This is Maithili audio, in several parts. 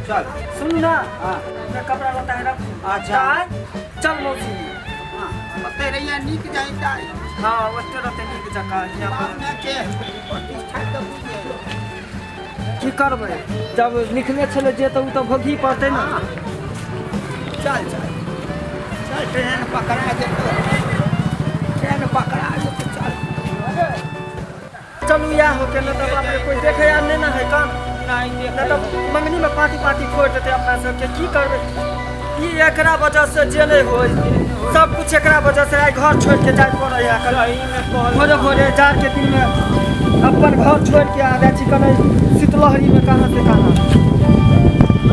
चल। सुनू ना। हाँ। हमरा कपड़ा लत्ता है रखू। अच्छा। आइ चल मौसी। हाँ, ओतै रहिया नीक जाइता। हाँ, ओतै रहतै नीक जकाँ। हियाँ पर बाप मायके प्रतिष्ठा तऽ बुझै। की करबै, जब लिखने छलै जे तऽ ओ तऽ भोगही पड़तै ने। चल चल चल, ट्रेन पकड़ा जेतौ, ट्रेन पकड़ा जेतौ, चल। चलू इएह होके ने तऽ बाप रे, कोइ देखै आर नहि ने है कान। नहि। नहि तऽ मंगनी मे पाँती पाँती फोड़ि देतै अपना सबके। की करबै, ई एकरा वजह से जे नहि होय सब कुछ, एकरा वजह से आइ घर छोड़ि के जाय पड़ै है। सहीमे कहल। भोरे भोरे जाड़ के दिन मे अपन घर छोड़ि के आ जाइ छी कने शीतलहरी मे, कहाँ से कहाँ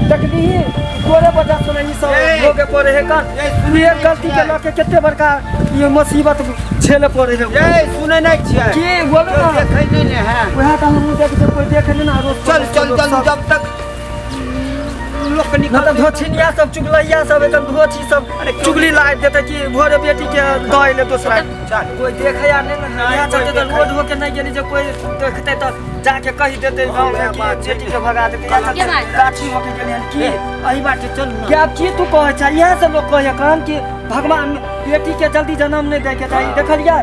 देखलिही। तोरे वजह से ई सब ए! भोगे पड़े है कान। ए, तू एक गलती के लऽ के कते बड़का ई मुसीबत झेले पड़े है। ए, सुनै नहि छियै? की बोलो केओ ना। देखै नहि ने है। वएह तऽ हमहूँ देखै, कोइ देखे नहि ने अड़ोस चल पड़ोस चल लोक चल। सब। जब तक लोक न निकल तऽ धोछिनिया सब, चुगलैया सब, एकदम धोछी सब चुगली लाइट देतै कि भोरे बेटी के दऽ एलै दोसरा। चल। कोइ देखै आर नहि ने। नहि, इएह कोइ चलते तऽ देखै। रोड होके नहि गेली जे कोइ देखतै तऽ जाके कहि देतै गाँवमे कि बात छै। बेटी के भगा देतै। इएह चलते केना? गाछी होके गेली हन की। एहि बाटे चल ने। कि आब की तू कहै छै? इएह सब लोक कहै कहन कि भगवान बेटी के जल्दी जन्म नहि दै के चाही। देखलियै,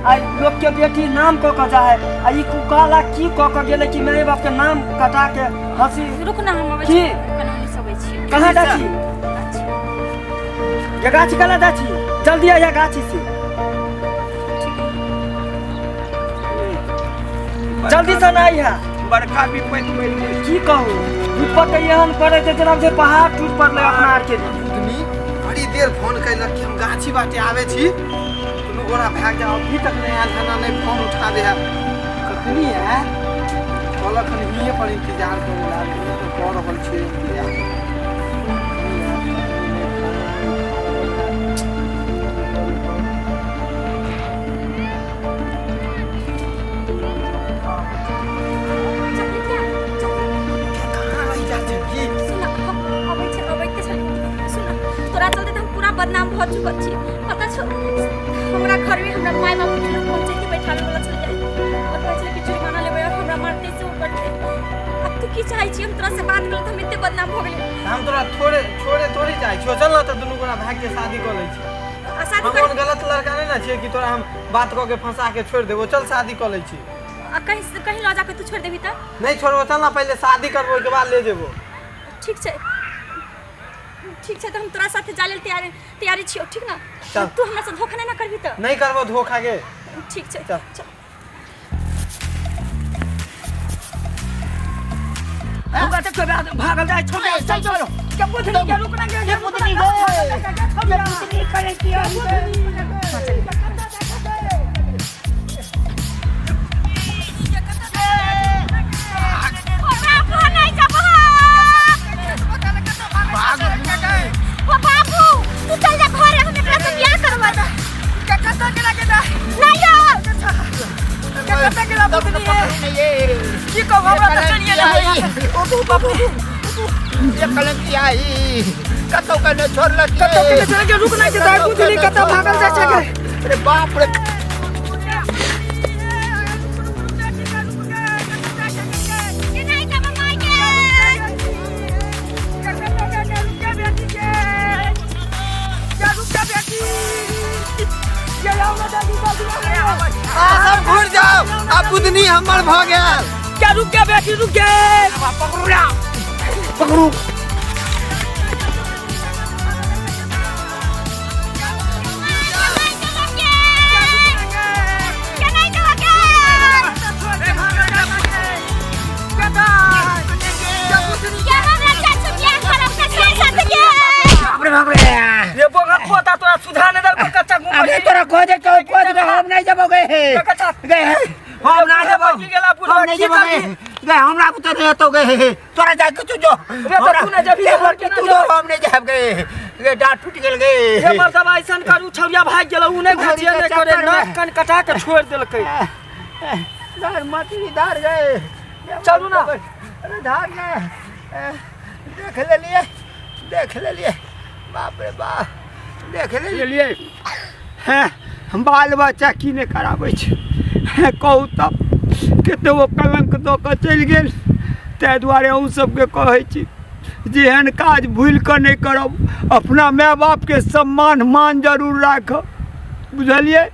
आइ लोक के बेटी नाम कऽ कऽ जाइ आ ई कुकाला की कऽ कऽ गेलै कि माय बाप के नाम कटा के हंसी। रुक ना, हम अबै की? छी, कनि ओनी से अबै छी। कहाँ जाइ छी? गाछी। ये गाछी कला जाइ छी? जल्दी आइया गाछी से, जल्दी से ना आइया। बड़का विपत्ति पड़ि गेल। की कहू, विपत्ति एहन पड़ै छै जेना जे पहाड़ टूटि पड़लै अपना आरके। बुधनी बड़ी देर फोन कैलक कि हम गाछी बाटे आबै छी, दुनू गोरा भागि जाओ। अभी तक नहि आयल हन, नहि फोन उठाबे है। कखनी आयल? कहलक हन हिये पर इंतजार करै ला। हम तऽ कऽ रहल छियै इंतजार। कखनी आयल, कखनी नहि, फोन नहि उठा रहल है। चॉकलेट क्या? चॉकलेट। कहाँ रहि जाइ छै की? सुन, हम अबै छै, अबैते छली। सुन, तोरा चलते तऽ हम पूरा बदनाम भऽ चुकल छी। पता छौ, हमरा घरमे हमरा माय बाबू के लोग पंचायती बैठाबे वाला छलै और कहै छलै कि जुर्माना लेबै और हमरा मारते से करते। अब तू की चाहै छी? हम तोरा से बात करल तऽ हम एते बदनाम भऽ गेलियै। हम तोरा थोड़े छोड़े थोड़ी जाइ छियौ। चल ने तऽ दुनू गोरा भागि के शादी कऽ लै छी। आ शादी हम कर ओहन गलत लड़का नहि ने छियै कि तोरा हम बात कऽ के फंसा के छोड़ि देबो। चल, शादी कऽ लै छी। आ कहीं कहीं लऽ जाके तू छोड़ि देबही तऽ? नहि छोड़बो। चल ने, पहिले शादी करबो, ओहिके बाद ले जेबो। ठीक छै, ठीक छै, तऽ हम तोरा साथे जाय लेल तैयारी तैयारी छियौ, ठीक ने? चल। तू हमरा से धोखा नहि ने करबही तऽ? नहि करबो धोखा के। ठीक छै। चल। चल। हुनका तऽ कोइ भागल जाइ छोड़, चल चल के बुधनी के रुक ना के बुधनी गो के बुधनी करे की बाबू, नहीं जाबो। ओ बाबू, तू चल जा घरे, हम एकरा से बियाह करबा। नहीं यार। की कहू, हमरा तऽ चलिए ना होइया। कलंकी आई कतौ के नहि छोड़लक। कतौ के नहि छोड़लक, रुक नहि के बुधनी कतौ भागल जाइ छै के। अरे बाप रे! के नहीं जाबो माय के। आ सब घुर जाओ, आ बुधनी हमर भऽ गेल। क्या रुक गया बेटी, रुक गए। पकड़ू ना, पकड़ू। के नहीं जाबो के। के हमरा चाचू बियाह करब के साथ के। बाप रे बाप रे! रे बोगा पोता, तोरा सुधा ने दल कच्चा घूम। अबे तोरा कह दे, कह कह दे, हम नहीं जबो गए हे। कच्चा गए हे, हम ना जबो। की गेला बुढ़वा, हम नहीं की जबो गए। करबी? गए, हमरा बुते नहीं हतो गए हे। तोरा जा के तू जो। रे तो तू ना जबी, ए, हमर केना तू जो। जेबै? हम नहीं जाब गए गे, डांट टूट गेल गे। हे मर्दबा, ऐसन करू, छौरिया भागि गेल, उ नहि घुचिए नहि करे, नाक कान कटा के छोड़ि देलकै। धार मछली धार गए। चलू ना। अरे धार गए। देख लेलिए, देख लेलिए, बाप रे बाप, देख लेलिए। हैं, हम बाल बच्चा की नहि कराबै छै? हैं, कहू तब, कते ओ कलंक दऽ कऽ चलि गेल। ताहि दुआरे अहूँ सबके कहै छी। जेहन काज भूलि कऽ नहि करब। अपना माय बापके सम्मान मान जरूर राखब, बुझलियै?